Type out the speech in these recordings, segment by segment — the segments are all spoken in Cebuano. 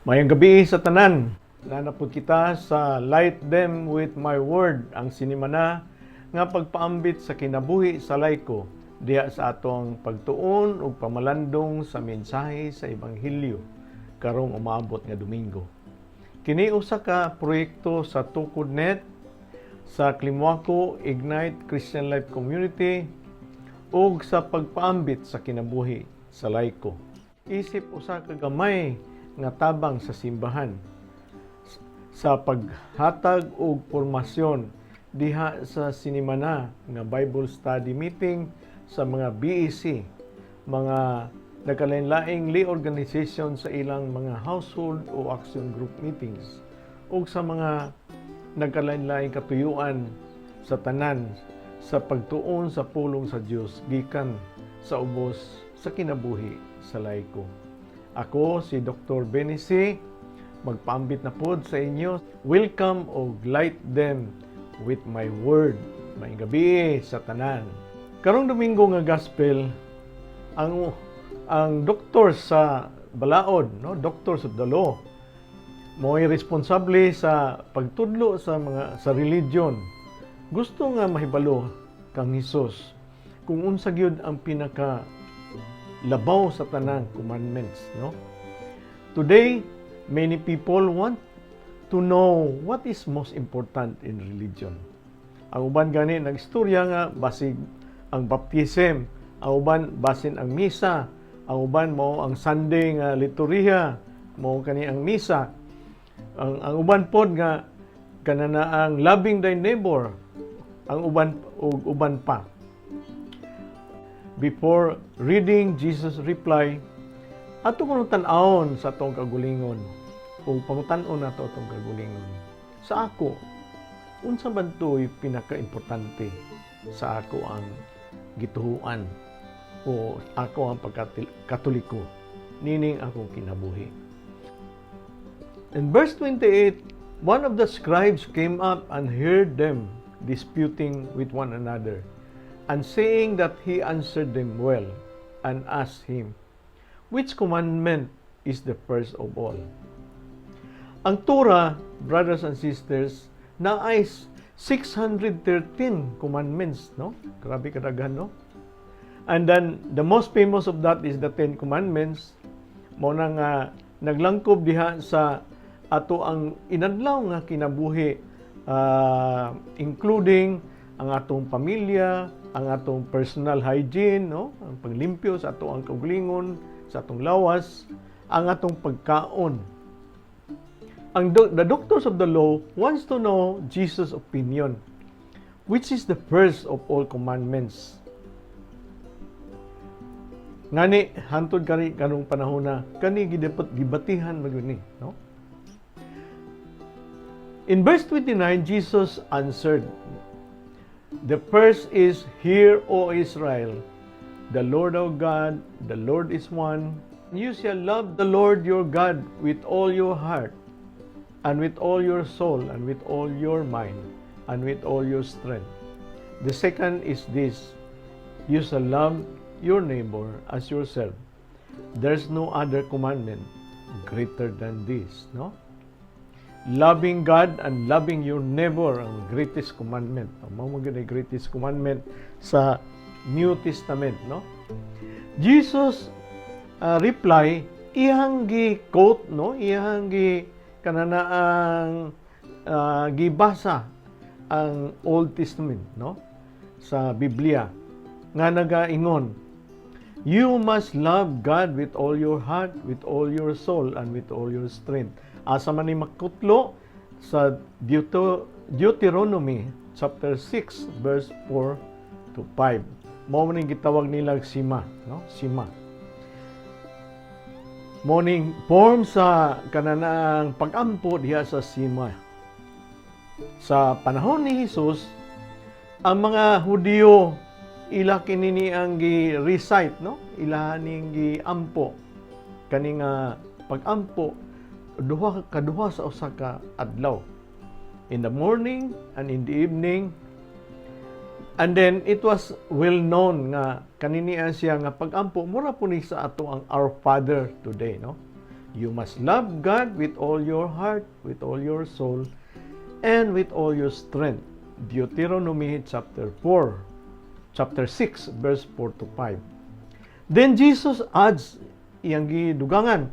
Maayong gabii sa tanan. Naa na pud kita sa Light Them with My Word, ang sinimana nga pagpaambit sa kinabuhi sa laiko diha sa atong pagtuon ug pamalandong sa mensahe sa Ebanghelyo karong umaabot nga Domingo. Kini usa ka proyekto sa TukodNet, sa Klimuaco Ignite Christian Life Community ug sa pagpaambit sa kinabuhi sa laiko. Isip usa ka gamay nga tabang sa simbahan sa paghatag og formasyon diha sa sinimana nga Bible study meeting sa mga BEC, mga nagkalain-laing lay organization sa ilang mga household o action group meetings, ug sa mga nagkalain-laing katuyuan sa tanan sa pagtuon sa pulong sa Dios gikan sa ubos sa kinabuhi sa laiko. Ako si Dr. Benisi, magpaambit na pod sa inyo. Welcome og Light Them with My Word. Maayong gabii sa tanan. Karong Domingo nga gospel, ang doktor sa balaod, no, doctors of the law, mo'y responsable sa pagtudlo sa mga sa religion. Gusto nga mahibalo kang Hesus kung unsa gyud ang pinaka labaw sa tanang commandments, no? Today, many people want to know what is most important in religion. Ang uban gani nagstorya nga basig ang baptism, ang uban basin ang misa, ang uban mao ang Sunday nga liturhiya, mao kani ang misa. Ang uban pod nga kanana ang loving thy neighbor, ang uban ug uban pa. Before reading Jesus' reply, ato kuno tan-awon sa atong kagulingon o pangutan-on nato atong kagulingon. Sa ako, unsa man to'y pinaka-importante sa ako ang gituhuan o ako ang pagkatoliko nining akong kinabuhi? In verse 28, one of the scribes came up and heard them disputing with one another, and saying that he answered them well, and asked him, "Which commandment is the first of all?" Ang Torah, brothers and sisters, naay 613 commandments, no? Grabe kadaghan, no? And then, the most famous of that is the Ten Commandments. Mao na nga naglangkob diha sa ato ang inadlaw nga kinabuhi, including ang atong pamilya, ang atong personal hygiene, no? Ang paglimpyo sa ato ang kaugalingon, sa atong lawas, ang atong pagkaon. The doctors of the law wants to know Jesus' opinion, which is the first of all commandments. Ngani hantod kani kanong panahon na kani gidapat gibatihan man gyud ni, no? In verse 29, Jesus answered, "The first is, 'Hear, O Israel, the Lord our God, the Lord is one. You shall love the Lord your God with all your heart, and with all your soul, and with all your mind, and with all your strength.' The second is this: you shall love your neighbor as yourself. There's no other commandment greater than this," no? Loving God and loving your neighbor ang greatest commandment. Ang mao man greatest commandment sa New Testament, no? Jesus reply, iyang gi-quote, no? Iyang gi kanana ang gibasa ang Old Testament, no? Sa Biblia nga nagaingon, "You must love God with all your heart, with all your soul, and with all your strength." Asa man ni makutlo? Sa Deuteronomy chapter 6 verse 4 to 5. Mao man ning gitawag nila Shema, no? Shema. Mao ning form sa kananang pag-ampo diha sa Shema. Sa panahon ni Jesus, ang mga Hudiyo ila kini ni ang gi-recite, no? Ila ning gi-ampo kani nga pag-ampo duha kaduha sa usa ka adlaw. In the morning and in the evening. And then it was well known nga kaninian siya nga pag-ampo mura po ni sa ato ang Our Father today, no? You must love God with all your heart, with all your soul, and with all your strength. Deuteronomy chapter 4, chapter 6, verse 4 to 5. Then Jesus adds, iyang gidugangan,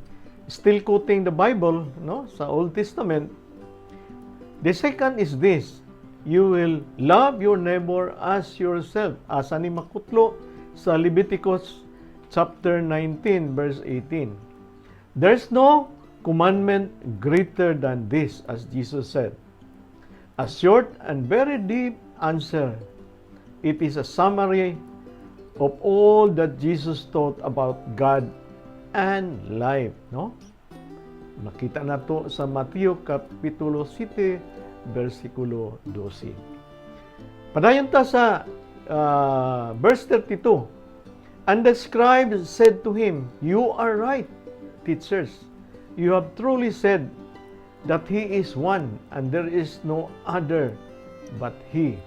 still quoting the Bible, no, sa Old Testament, "The second is this: you will love your neighbor as yourself." Asa ni makutlo? Sa Leviticus chapter 19 verse 18. "There's no commandment greater than this," as Jesus said. A short and very deep answer. It is a summary of all that Jesus taught about God and life, no? Makita nato sa Mateo kapitulo 7 versikulo 12. Padayon ta sa verse 32. "And the scribes said to him, 'You are right, teachers. You have truly said that He is one and there is no other but He.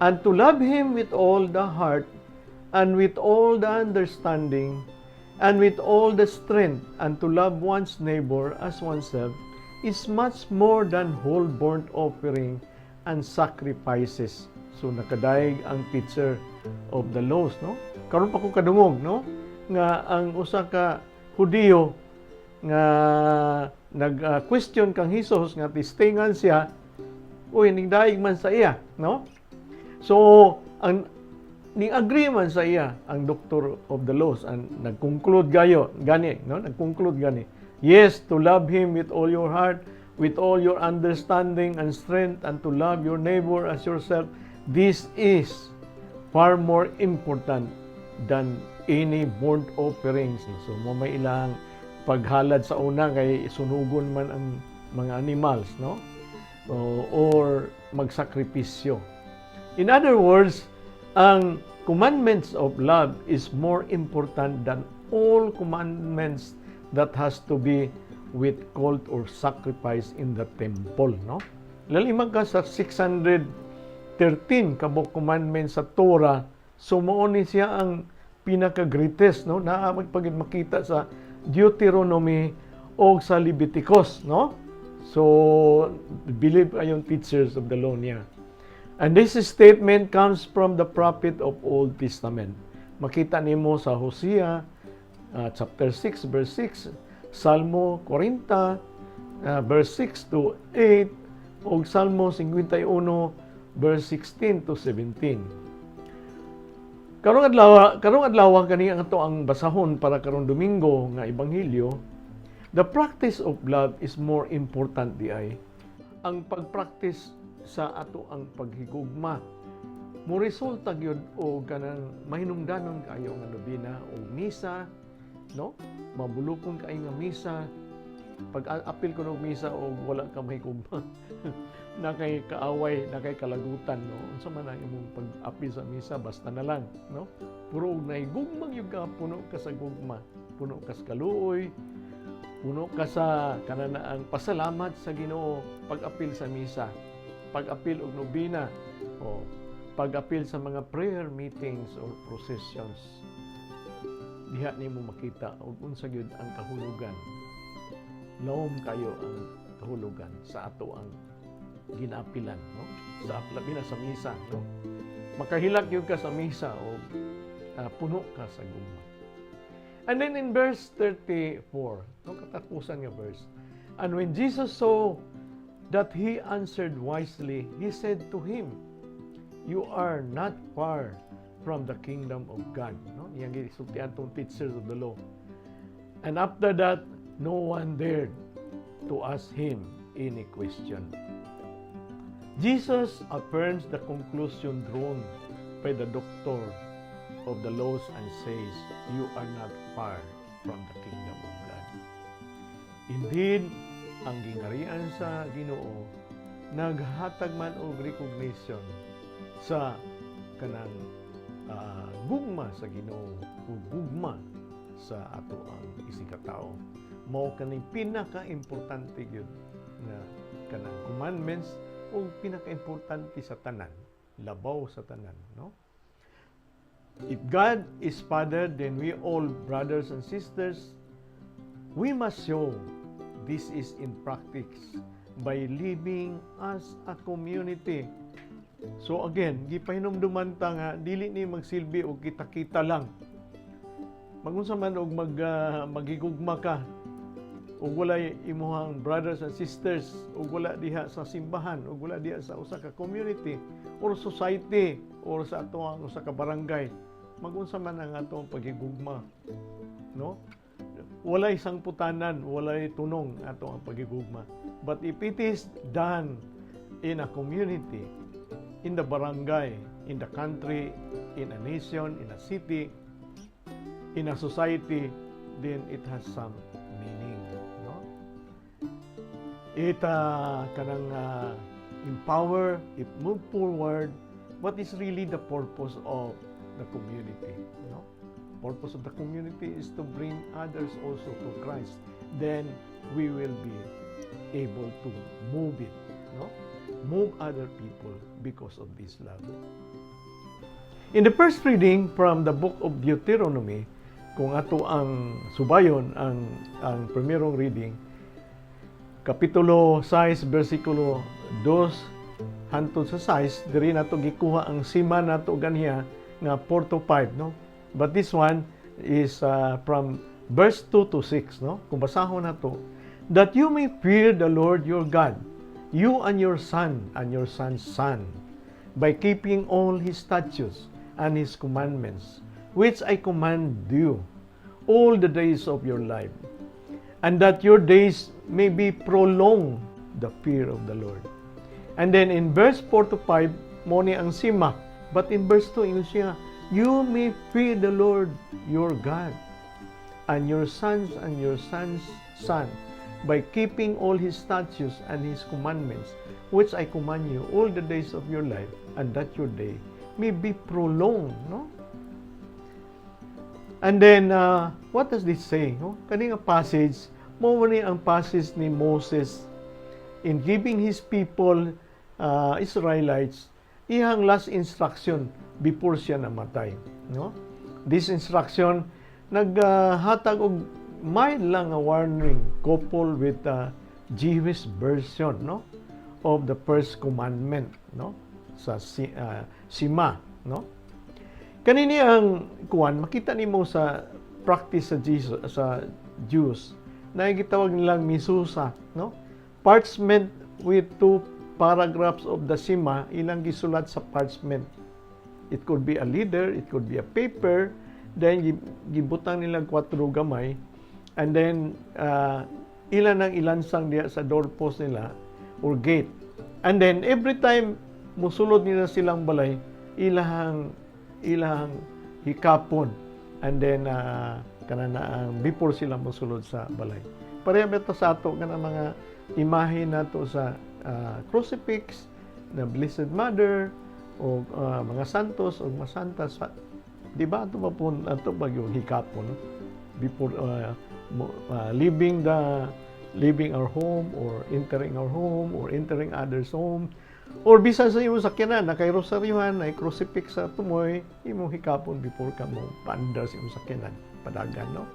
And to love Him with all the heart and with all the understanding and with all the strength and to love one's neighbor as oneself is much more than whole burnt offering and sacrifices.'" So nakadayeg ang teacher of the laws, no? Karon pa ko kadungog, no, nga ang usa ka Hudiyo nga nag-question kang Hesus nga testingan siya, uy, ningdaig man sa iya, no? So ang ning agree man sa iya ang doctor of the laws and nag-conclude gayo gani, no, nag-conclude gani, "Yes, to love Him with all your heart, with all your understanding and strength, and to love your neighbor as yourself, this is far more important than any burnt offerings." So mo may ilang paghalad sa una kay sunugon man ang mga animals, no, or magsakripisyo. In other words, ang commandments of love is more important than all commandments that has to be with cult or sacrifice in the temple, no? Lalimag ka sa 613 kabuk commandments sa Torah, so mao ni siya ang pinaka-greatest, no? Naa pag makita sa Deuteronomy o sa Leviticus, no? So, believe ayon teachers of the law niya. And this statement comes from the prophet of Old Testament. Makita nimo sa Hosea chapter 6 verse 6, Salmo 40 verse 6 to 8 ug Salmo 51 verse 16 to 17. Karong adlaw kani ang ato ang basahon para karong Domingo nga ebanghelyo. The practice of love is more important di ay. Ang pagpractice sa ato ang paghigugma mo resulta gyud og kanang mahinungdanon kaayo nga nobena o misa, no, mabulukon kaayo nga misa. Pag apil ko og misa og wala ka mahigugma, na kay kaaway, na kay kalagutan, no? Unsa man ang imong pag-apil sa misa, basta na lang, no? Puro og nahigugma gyud ka, puno ka sa gugma, puno ka sa kaluoy, puno ka sa kananaang pasalamat sa Ginoo pag-apil sa misa, pag-apil og nobena o pag-apil sa mga prayer meetings or processions. Diha nimo makita og unsa gyud ang kahulugan, lawom kayo ang kahulugan sa ato ang ginaapilan, no, sa labi na sa misa, no? Makahilak gyud ka sa misa o puno ka sa gugma. And then in verse 34, no, katapusan nga verse, "And when Jesus saw that he answered wisely, he said to him, 'You are not far from the kingdom of God.'" No, iyang gisultian tong teachers of the law. "And after that, no one dared to ask him any question." Jesus affirms the conclusion drawn by the doctor of the laws and says, "You are not far from the kingdom of God." Indeed, ang gingharian sa Ginoo naghatag man og recognition sa kanang gugma sa Ginoo ug gugma sa ato ang isigkatawo. Mao kaning pinaka-importante gyud nga kanang commandments o pinaka-importante sa tanan, labaw sa tanan, no? If God is Father, then we all brothers and sisters. We must show this is in practice by living as a community. So again, gipahinumduman ta nga dili ni magsilbi og kita-kita lang. Magunsa man og maghigugma ka ug walay imuhang brothers and sisters, ug wala diha sa simbahan, ug wala diha sa usa ka community or society or sa atoang usa ka barangay, magunsa man ang atong paghigugma, no? Walay sangputanan, walay tunong ato ang paghigugma. But if it is done in a community, in the barangay, in the country, in a nation, in a city, in a society, then it has some meaning, no? It kanang empower, it move forward what is really the purpose of the community, no? Purpose of the community is to bring others also to Christ. Then we will be able to move it, no? Move other people because of this love. In the first reading from the book of Deuteronomy, kung ato ang subayon ang primerong reading, kapitulo 6 bersikulo 2 hantod sa 6, diri nato gikuha ang sima nato ganiha nga 4 to 5, no? But this one is from verse 2 to 6, no? Kung basahon nato, "That you may fear the Lord your God, you and your son and your son's son, by keeping all his statutes and his commandments, which I command you all the days of your life, and that your days may be prolonged," the fear of the Lord. And then in verse 4 to 5, mo ni ang sima. But in verse 2, ingon siya, "You may fear the Lord your God, and your sons and your sons' son, by keeping all his statutes and his commandments, which I command you all the days of your life, and that your day may be prolonged." No? And then, what does this say? No? Kani nga passage, mo ni ang passage ni Moses in giving his people, Israelites, iyang last instruction before siya namatay. No? This instruction, naghatag og mild lang nga warning coupled with the Jewish version, no, of the first commandment, no, sa Sima, no? Kanini ang kuan, makita nimo sa practice sa Jesus, sa Jews na gitawag nilang mezuzah, no? Parchment with two paragraphs of the Sima, ilang gisulat sa parchment. It could be a leather, it could be a paper, then gibutang nila kwatro gamay and then ilan ang ilansang diya sa doorpost nila or gate. And then every time musulod nila silang balay, ilang hikapon and then kana na ang before sila mosulod sa balay. Pareha ba ito sa ato kana mga imahe nato sa crucifix na Blessed Mother o mga santos o mga santa sa, di ba, ato pa po ato ba yung hikapon before leaving our home or entering our home or entering others' home or bisan sa imong sakyanan na kay rosaryuhan ay crucifix sa tumoy, imong hikapon before ka mo paandar sa imong sakyanan padagan, no?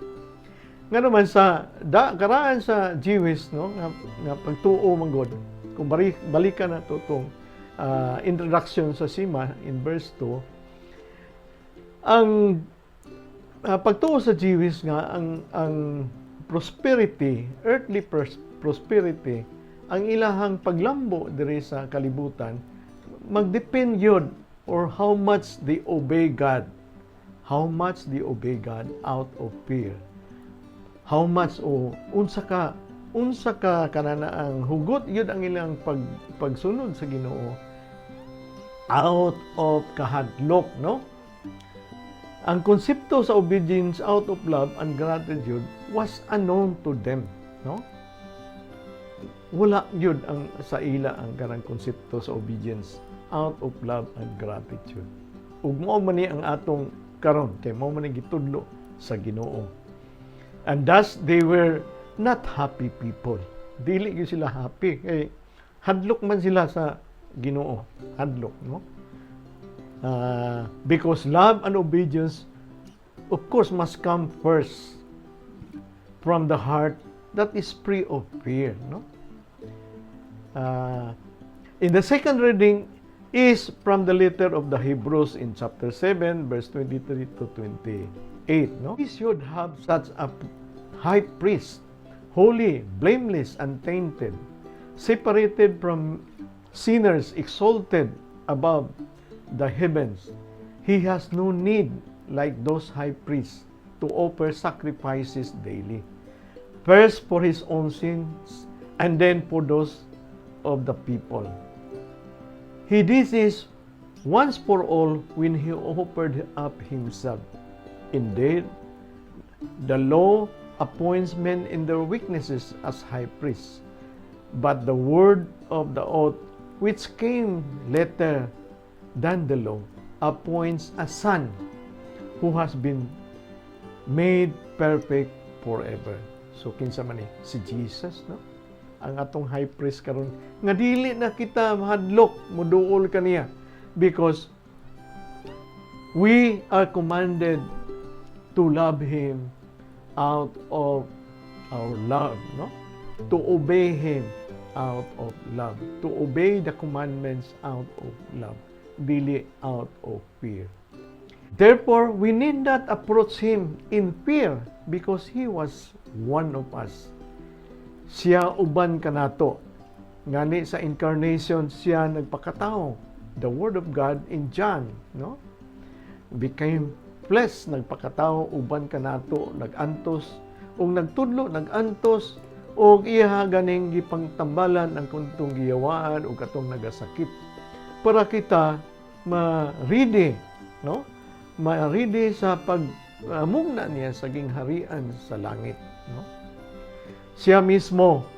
Nga naman sa da karaan sa Jewish, no, nga pagtuo man gud, kung balikan na to tong introduction sa Sima in verse 2, ang pagtuo sa Jewish nga ang prosperity, earthly prosperity, ang ilahang paglambo diri sa kalibutan magdepend yun or how much they obey God, how much they obey God out of fear, how much o unsa ka kanana ang hugot yun ang ilang pagsunod sa Ginoo out of kahadlok, no? Ang konsepto sa obedience out of love and gratitude was unknown to them, no? Wala yun ang sa ila ang kanang konsepto sa obedience out of love and gratitude. Ug mao man ni ang atong karon kay mao man ni gitudlo sa Ginoo. And thus they were not happy people. Dili gyud sila happy kay hadlok man sila sa Ginoo. Hadlok, no? Because love and obedience, of course, must come first. from the heart that is free of fear, no? In the second reading is from the letter of the Hebrews in chapter 7 verse 23 to 28, no? We should have such a high priest, holy, blameless, untainted, separated from sinners, exalted above the heavens. He has no need, like those high priests, to offer sacrifices daily, first for his own sins and then for those of the people. He did this once for all when he offered up himself. Indeed, the law appoints men in their weaknesses as high priests, but the word of the oath, which came later than the law, appoints a son who has been made perfect forever. So kinsa man ni? Si Jesus, no? Ang atong high priest karon nga dili na kita mahadlok muduol kaniya because we are commanded to love him out of our love, no? To obey him out of love, to obey the commandments out of love, dili out of fear. Therefore, we need not approach him in fear because he was one of us. Siya uban kanato. Ngani sa incarnation siya nagpakatao. The Word of God in John, no? Became flesh, nagpakatao uban kanato, nagantos ug nagtudlo, nagantos ug iya ganing gipangtambalan ang katong giyawaan ug katong nagasakit para kita ma-ready, no? Ma-ready sa pag mugna niya sa gingharian sa langit, no? Siya mismo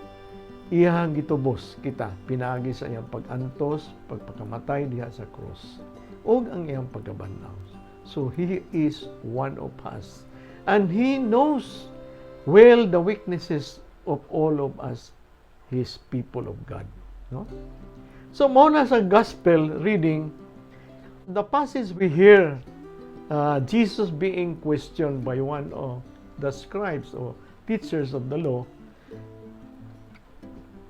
iyang gitubos kita pinaagi sa iyang pag-antos, pagpakamatay diha sa cross ug ang iyang pagkabanhaw. So he is one of us and he knows well the weaknesses of all of us, his people of God, no? So mao na sa gospel reading, the passage we hear Jesus being questioned by one of the scribes or teachers of the law.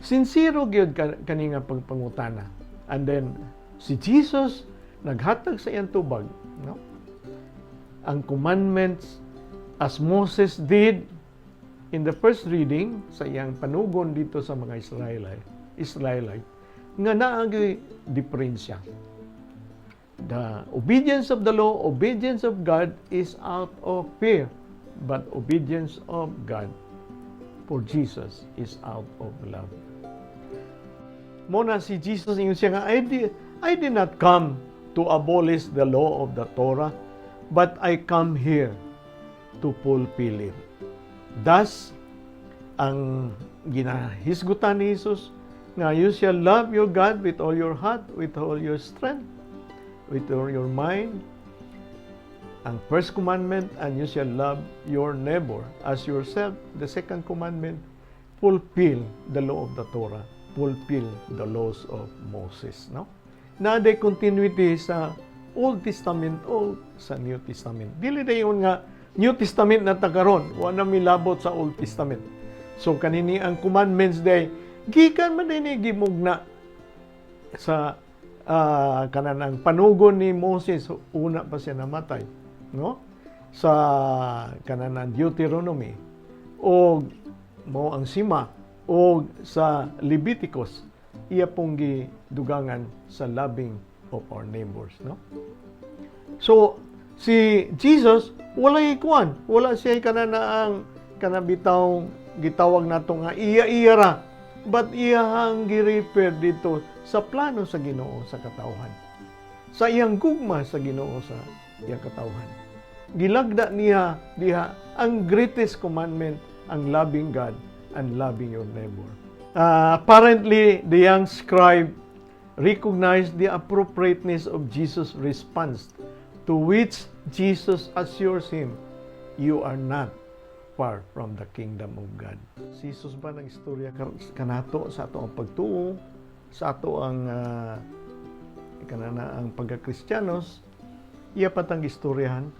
Sincero gyud kani nga pagpangutana. And then si Jesus naghatag sa iyang tubag, no? Ang commandments as Moses did in the first reading sa iyang panugon dito sa mga Israelite nga naagi diferensya. The obedience of the law, obedience of God is out of fear, but obedience of God for Jesus is out of love. Mao na si Jesus ingon siya nga, "I did not come to abolish the law of the Torah, but I come here to fulfill it." Thus, ang ginahisgutan ni Jesus nga you shall love your God with all your heart, with all your strength, with all your mind. Ang first commandment, and you shall love your neighbor as yourself. The second commandment, fulfill the law of the Torah, fulfill the laws of Moses. No? Na the continuity sa Old Testament o sa New Testament. Dili dayon nga New Testament na ta karon, wa na milabot sa Old Testament. So kanini ang commandments day gikan man din ni gimugna sa kanang panugon ni Moses una pa siya namatay, no? Sa kanang Deuteronomy o mao ang Shema o sa Leviticus, iya pong gidugangan sa loving of our neighbors, no? So si Jesus walay kuan, wala siya kana na ang kana bitaw gitawag nato nga iya-iya ra, but iyang gi-refer dito sa plano sa Ginoo sa katawhan, sa iyang gugma sa Ginoo sa iyang katawhan. Gilagda niya diha ang greatest commandment, ang loving God and loving your neighbor. Apparently, the young scribe recognized the appropriateness of Jesus' response, to which Jesus assures him, "You are not far from the kingdom of God." Si Jesus ba ng istorya kanato sa ato ang pagtuo, sa ato ang kanana ang pagkakristiyanos, iya patang istoryahan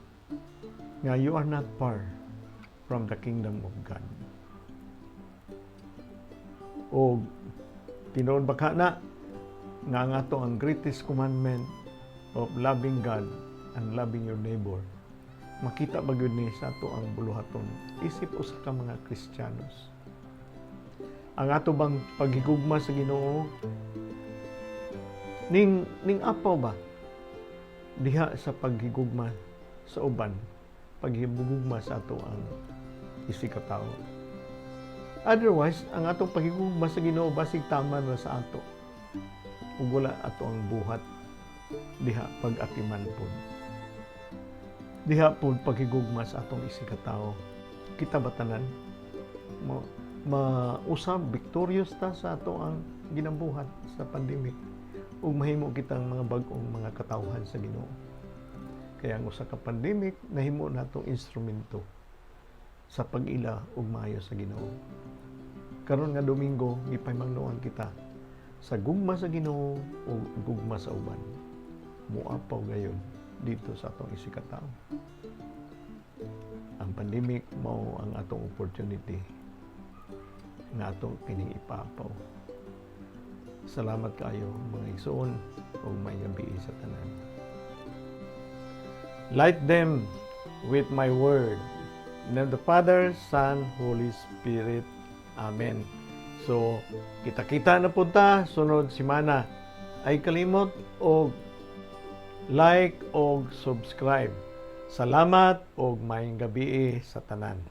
nga you are not far from the kingdom of God. O tinuod ba ka na nga ang ato ang greatest commandment of loving God and loving your neighbor, makita ba gyud ni sa ato ang buluhaton isip usa ka mga Kristiyanos? Ang ato bang paghigugma sa Ginoo ning apaw ba diha sa paghigugma sa uban, paghigugma sa ato ang isig ka tawo? Otherwise, ang atong paghigugma sa Ginoo basig tama na sa ato ug wala ato ang buhat diha pag-atiman pod diha pod paghigugma sa atong isig ka tawo. Kita ba tanan mo mausab victorious ta sa ato ang ginabuhat sa pandemic ug mahimo kitang mga bag-ong mga katawhan sa Ginoo? Kaya ang usa ka pandemic nahimo natong instrumento sa pag-ila og maayo sa Ginoo. Karon nga Domingo, gipahimangnoan kita sa gugma sa Ginoo o gugma sa uban. Muapaw gayon dito sa atong isig ka tawo. Ang pandemic mao ang atong opportunity nga atong kining ipapaw. Salamat kaayo, mga igsoon, ug maayong gabii sa tanan. Light them with my word. In the name of the Father, Son, Holy Spirit. Amen. So, kita-kita na po ta sunod simana. Ay kalimot og like og subscribe. Salamat og maayong gabii sa tanan.